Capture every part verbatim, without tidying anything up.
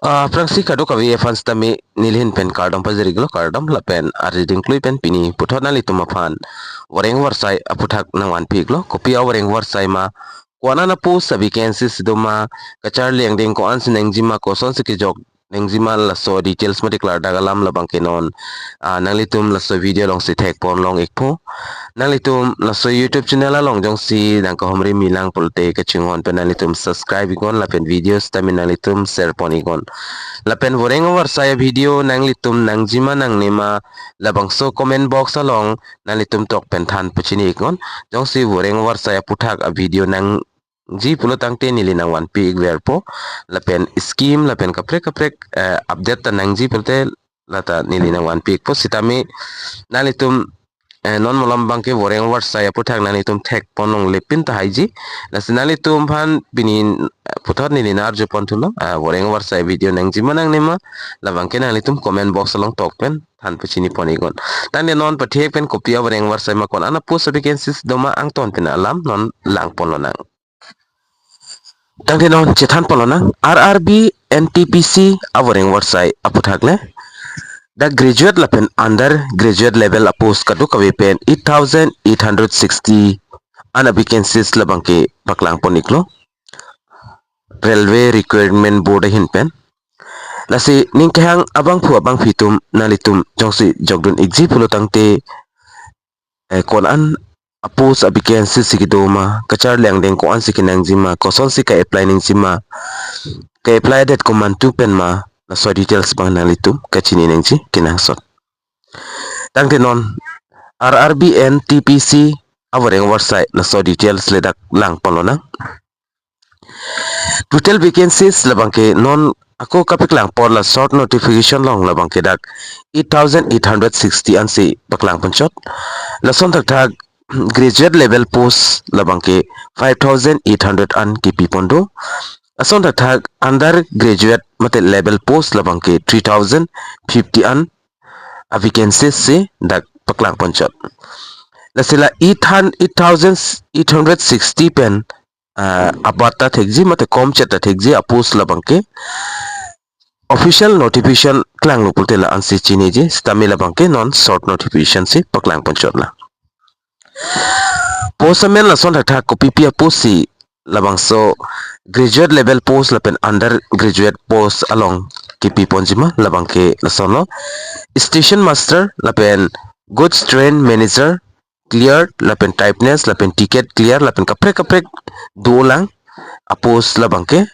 Ah, aphrangsi kadokave aphan sitame neli ahin pen kardom pajir-iklo, kardom lapen ardi dingklui pen pini puthot nanglitum aphan voreng vorsai aputhak nangvanpi-iklo. Kopi avoreng vorsai ma, ko-an an a-post a-vacancy si doma, kacharli angdeng ko-ansi nangji ma, kosonsi kejok nangji ma, laso details mate klardak alam labangke non, ah, nanglitum laso video alongsi thekpon long-ikpo. Nanglitum laso YouTube channel along jongsi nangkahumri milang pulote kachinghon pen nanglitum subscribe-iknon lapen video sitame nanglitum share pon-iknon. Lapen voreng vorsai a-video nanglitum nangji ma nangne ma, labangso comment box along nanglitum tok pen than pachini-iknon. Jongsi voreng vorsai aputhak a-video nangji pulo tangte neli nangvanpi-ik verpo. Lapen scheme lapen kaprek kaprek, eh, update ta nangji pulote lata neli nangvanpi-ikpo, sitame nanglitum, eh, non malom abangke voreng vorsai aputhak nanglitum thekpon longle pin tahaiji. Lasi nanglitum aphan pini, eh, puthot neli nang-arjupon thulo, ah, voreng vorsai video nangji ma nangne ma, labangke nanglitum comment box along tok pen than pachini pon-iknon. Tangte non pathek pen kopi avoreng vorsai ma, ko-an an a-post a-vacancy si doma, angton pen alam non langpon lonang. Tangte non chethanpon lonang, R R B N T P C avoreng vorsai aputhak le. Dak graduate lapen undergraduate level a-post kadokave pen eight thousand eight hundred sixty an a-vacancies labangke paklangpon-iklo Railway Recruitment Board ahin pen. Lasi ning kehang abangphu abangphi atum nanglitum jongsi jokdun-ikji pulo tangte, eh, ko-an an a-post a-vacancy si kedo ma, kacharli angdeng ko-ansi kenangji ma, kosonsi ka-apply nangji ma, ka-apply adet komantu pen ma, laso details abang nanglitum kachini nangji kenangsot. Tangte non R R B N T P C avoreng vorsai laso details le dak langpon lonang. Total vacancies labangke non ako kapaklang apor la short notification along labangke dak eight thousand eight hundred sixty ansi paklangponchot. Lason thakthak graduate level post labangke five thousand eight hundred an kipipon do. Lason thakthak undergraduate mate level post labangke three thousand fifty an a-vacancies si dak paklangponchot. Lasi la eight hundred, eight thousand eight hundred sixty pen, ah, abat ta thekji mate komchet ta thekji a-post labangke official notification klanglo pulote la ansi chiniji, sitame labangke non short notification si paklangponchot la. Post amen lason thakthak kopipi a-post si labangso graduate level post lapen undergraduate post along kipiponji ma, labangke lasonlo: station master lapen goods train manager clear lapen typeness lapen ticket clear lapen kaprek kaprek dolang a-post labangke.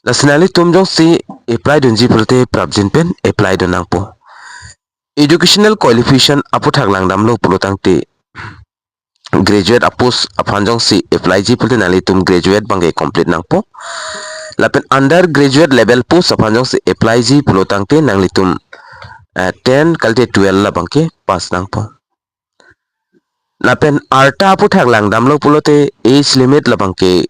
Lasi nanglitum jongsi apply dunji pulote prapjin pen apply dun nangpo. Educational qualification aputhak langdamlo pulo tangte graduate a-post aphan jongsi apply ji pulote nanglitum graduate abangke complete nangpo. Lapen undergraduate level post aphan jongsi apply ji pulo tangte nanglitum, eh, ten kalite twelve labangke pass nangpo. Lapen arta aputhak langdamlo pulote age limit labangke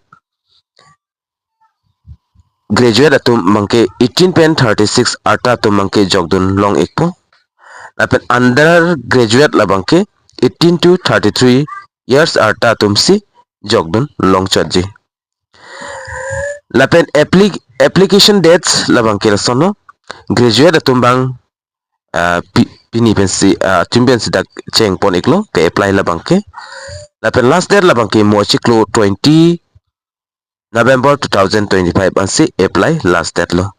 graduate atum abangke eighteen pen thirty-six arta atum abangke jokdun long-ikpo. Lapen undergraduate labangke eighteen to thirty-three years arta atum si jokdun longchotji. Lapen appli-, application dates labangke lasonlo: graduate atum abang, ah, pi-, pini pensi, ah, tim pensi dak chengpon-iklo ka-apply labangke. Lapen last date labangke mo achiklo twenty November two thousand twenty-five ansi apply last date lo.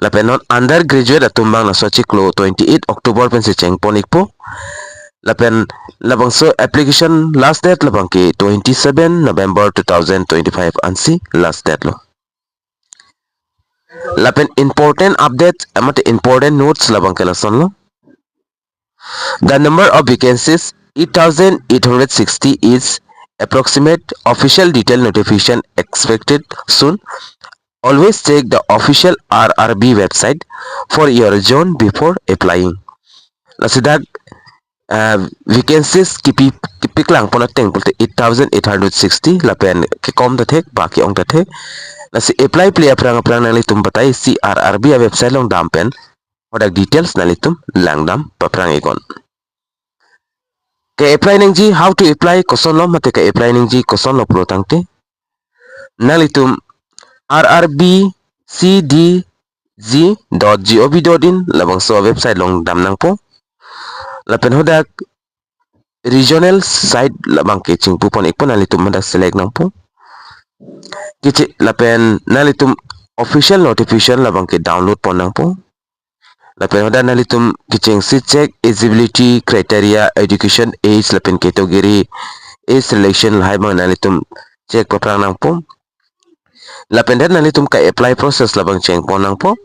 Lapen non undergraduate atum abang laso achiklo twenty-eight October pensi chengpon-ikpo. Lapen labangso application last date labangke twenty-seven November two thousand twenty-five ansi last date lo. Lapen important update, ah, mate important notes labangke lasonlo: the number of vacancies eight thousand eight hundred sixty is approximate, official detail notification expected soon. Always check the official R R B website for your zone before applying. Lasi dak, ah, vacancies kipi, kipaklangpon ateng pulote eight thousand eight hundred sixty lapen kekom ta thek, ba ke-ong ta thek. Lasi apply ple aphrang aphrang nanglitum batai isi R R B a-website along dam pen hadak details nanglitum langdam paphrang-iknon. Ka-apply nangji, how to apply, kosonlo mate ka-apply nangji kosonlo pulo tangte, nanglitum R R B C D G dot G O V dot in labangso website along dam nangpo. Lapen hadak regional site labangke chingpu pon ikpo, nanglitum hadak select nangpo. Keche lapen nanglitum official notification labangke download pon nangpo. Lapen hadak nanglitum kechengsi check eligibility criteria, education, age lapen category, age relaxation lahai abang nanglitum check paphrang nangpo. Lapen hadak nanglitum ka-apply process labang cheng pon nangpo.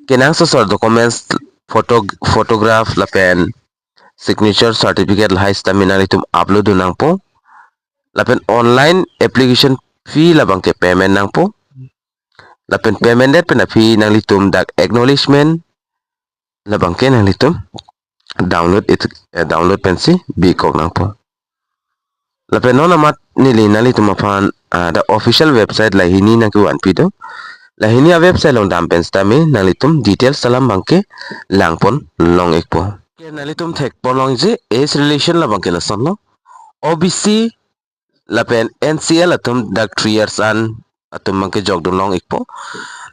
Kenangsot asor documents, photo, photograph lapen signature certificate lahai sitame nanglitum upload dun nangpo. Lapen online application fee labangke payment nangpo. Lapen payment det pen aphi nanglitum dak acknowledgement labangke nanglitum download it, eh, download pensi bikok nangpo. Lapen non amat neli nanglitum aphan, ah, dak official website lahini nangkevanpi do. Lahini a-website along dam pen sitame nanglitum details alam abangke lang pon long ikpo. Ke nanglitum thek pon longji age relaxation labangke lasonlo. O B C lapen N C L atum dak three years an atum abangke jokdun long ikpo.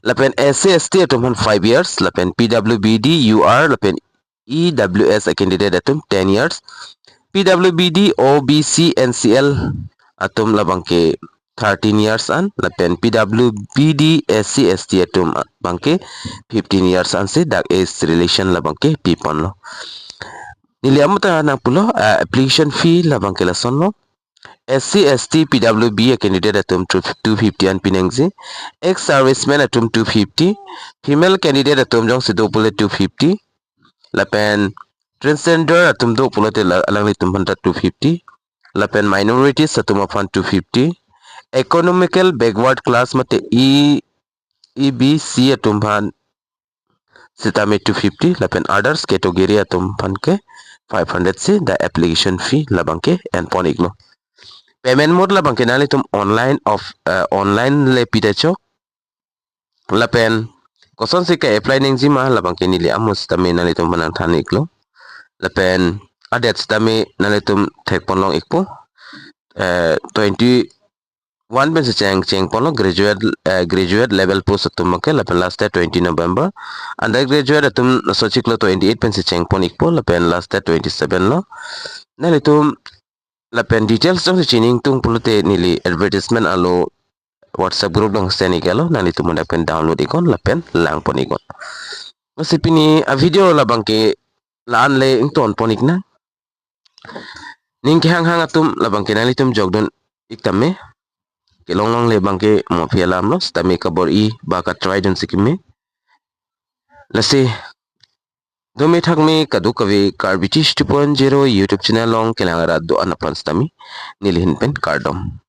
Lapen S C S T atum aphan five years, lapen P W B D, U R, lapen E W S a-candidate atum ten years. P W B D, O B C, N C L atum labangke thirteen years an, lapen P W B D, S C, S T atum abangke fifteen years ansi dak age relaxation labangke pi ponlo. Neli amuta nangpulo, ah, application fee labangke lasonlo. S C, S T, P W B a-candidate atum two, two fifty an pi nangji. Ex-serviceman atum two fifty. Female candidate atum jongsi do pule two fifty. Lapen transgender atum do pulote la-, alanglitum aphan ta two fifty. Lapen minorities atum aphan two fifty. Economical backward class mate E, E B C atum aphan sitame two fifty, lapen others category atum aphan ke five hundred si dak application fee labangke en pon iklo. Payment mode labangke nanglitum online of, eh, online le pi ta chok. Lapen kosonsi ka-apply nangji ma labangke neli amus tame nanglitum aphan nangthan iklo. Lapen a-date sitame nanglitum thek pon long ikpo. Eh, twenty one pensi cheng, cheng ponlo graduate, eh, graduate level post atum abangke, lapen last date twenty November. Undergraduate atum laso chiklo twenty eight pensi cheng pon ikpo, lapen last date twenty seven lo. Nanglitum lapen details jongsi chini ingtung pulote neli advertisement alo WhatsApp group along send ik-etlo, nanglitum hadak pen download iknon lapen lang pon iknon. Lasi pini a-video labangke la-an le ington pon iknang. Ning kehanghang atum labangke nanglitum jokdun ik tame. Kelong longle abangke mo aphi alam lo, sitame kabor-i ba ka-try dunsi keme. Lasi dome thakme kadokave Karbi Teach two point zero YouTube channel along kelang arat do-an aphan sitame neli ahin pen kardom.